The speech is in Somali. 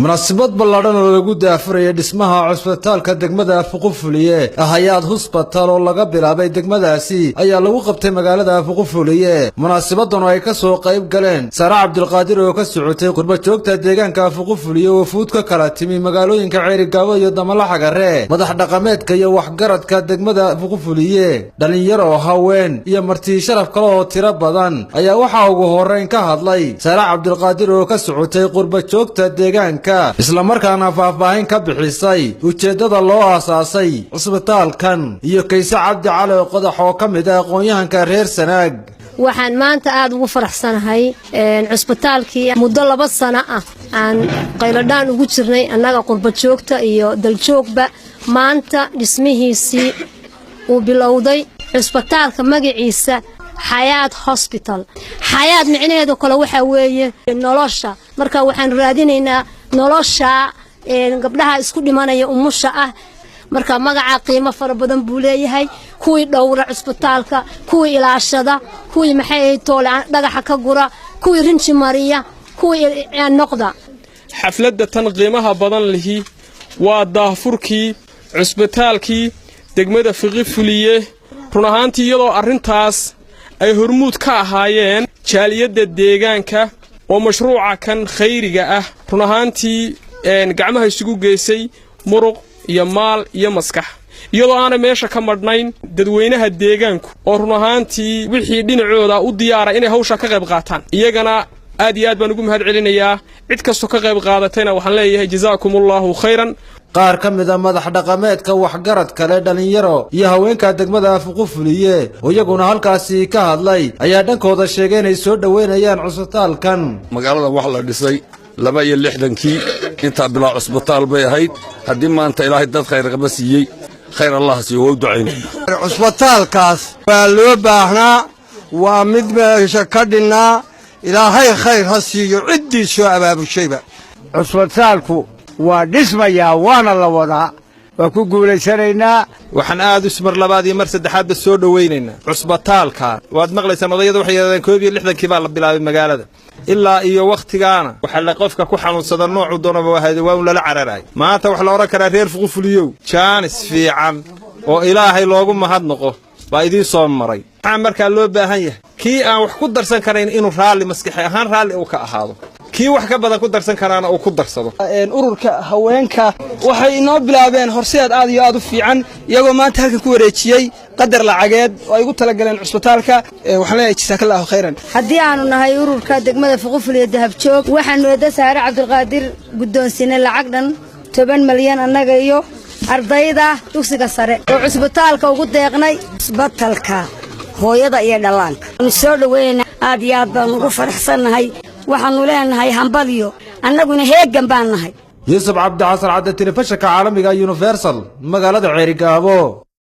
Munaasabad ballaadhan oo lagu daahfurayay dhismaha cusbitaalka degmada Fuqufuliye, Hayaat Hospital, oo laga bilaabay degmadaasi ayaa lagu qabtay magaalada Fuqufuliye. Munaasabadan oo ay ka soo qayb galeen Saare Cabdilqaadir oo ka socotay qurbajoogta deegaanka Fuqufuliye, wafuud ka kala timi magaalooyinka Ceerigaabo iyo Damalaxagare, madax dhaqameedka iyo waxgaradka degmada Fuqufuliye, dhalinyaro, haween iyo marti sharaf kale oo tiro badan, ayaa waxaa ugu horrayn ka hadlay Saare Cabdilqaadir oo ka socotay qurbajoogta deegaanka, islamarkaana faahfaahin ka bixisay ujeeddada loo aasaasay cusbitaalkan, iyo Kayse Cabdi Cali Qodax oo ka mid ah aqoon-yahanka reer Sanaag. Waxaan maanta aada ugu faraxsanahay cusbitaalkii muddo 2 sano ah aan qayladhaan ugu jirnay annaga qurbajoogta iyo daljoogba, maanta dhismihiisii uu bilowday. Cusbitaalka magaciisa Xayaat Hospital. Xayaat micnaheedu kale waxaa weeye nolosha. Marka waxaan raadinaynaa nolosha gabdhaha isku dhimanaya umusha ah. Marka magaca qiimo fara badan buu leeyahay. Kuwii dhowra cusbitaalka, kuwii ilaashada, kuwii maxay toole dhagaxa ka gura, kuwii rinji mariya, kuwii noqda. Xafladda tan qiimaha badan lihi waa daahfurkii cusbitaalkii degmada Fiqi Fuliye. Run ahaantii, iyadoo arrintaas ay hormuud ka ahaayeen jaaliyadda deegaanka oo mashruuca kan khayriga ah run ahaantii gacmaha isugu geysay muruq iyo maal iyo maskax, iyadoo aanay meesha ka madhnayn dadweynaha deegaanku oo run ahaantii wixii dhinacooda u diyaara inay hawsha ka qayb qaataan, iyagana aad iyo aad baan ugu mahad celinayaa. Cid kastoo ka qayb qaadatayna waxaan leeyahay jazaakumullaahu khayran. Qaar ka mid a madax dhaqameedka, waxgarad kale, dhallinyaro iyo haweenka degmada Fuqufuliye oo iyaguna halkaasi ka hadlay ayaa dhankooda sheegay inay soo dhoweynayaan cusbitaalkan. Magaalada wax la dhisay 62-kii, intaa bilaa cusbitaal bay ahayd. Haddii maanta Ilaahay dad khayr qaba siiyey, khayr Allah siiyo, waa u ducayn. Cusbitaalkaas waa loo baahnaa, waa mid meesha ka dhinnaa. Ilaahay khayr ha siiyo ciddii soo abaabushayba. Cusbitaalku waa dhismayaa, waana la wadaa, waa ku guulaysanaynaa. Waxaan aad us mar labaad iyo mar saddexaadba soo dhowaynaynaa cusbitaalka. Waad maqlaysaan odayada, waxay yidhahdeen 61-kii baa la bilaabay magaalada. Ilaa iyo wakhtigaana waxa la qofka ku xanuunsada noocuu doonaba wahayd waa un lala cararaay. Maanta waxaa la odhan karaa, reer Fuqufuliyow, jaanis fiican oo Ilaahay loogu mahadnaqo baa idiin soo maray. Maxaa markaa loo baahan yahay? Kii aan wax ku darsan karayn inuu raalli maskaxi ahaan raalli uu ka ahaado, kii wax ka badan ku darsan karaana uu ku darsado. Ururka haweenka waxay inoo bilaabeen horseed aad iyo aad u fiican, iyagoo maanta halkan ku wareejiyey qadar lacageed oo ay ugu talagaleen cusbitaalka. Waxaan leeyahay jasaakallaahu khayran. Haddii aanu nahay ururka degmada Fuquful iyo Dahabjoog, waxaanu eedda Saare Cabdilqaadir guddoonsiinay lacag dhan 10 malyan, annaga iyo ardayda dugsiga sare oo cusbitaalka ugu deeqnay. Cusbitalka hooyada iyo dhallaanka waanu soo dhoweynaa, aad iyo aad baanu ugu faraxsannahay. Waxaannu leenahay hambaliyo, annaguna heeggan baan nahay. Yuusuf Cabdixasan Cadde, telefishinka caalamiga Universal, magaalada Ceerigaabo.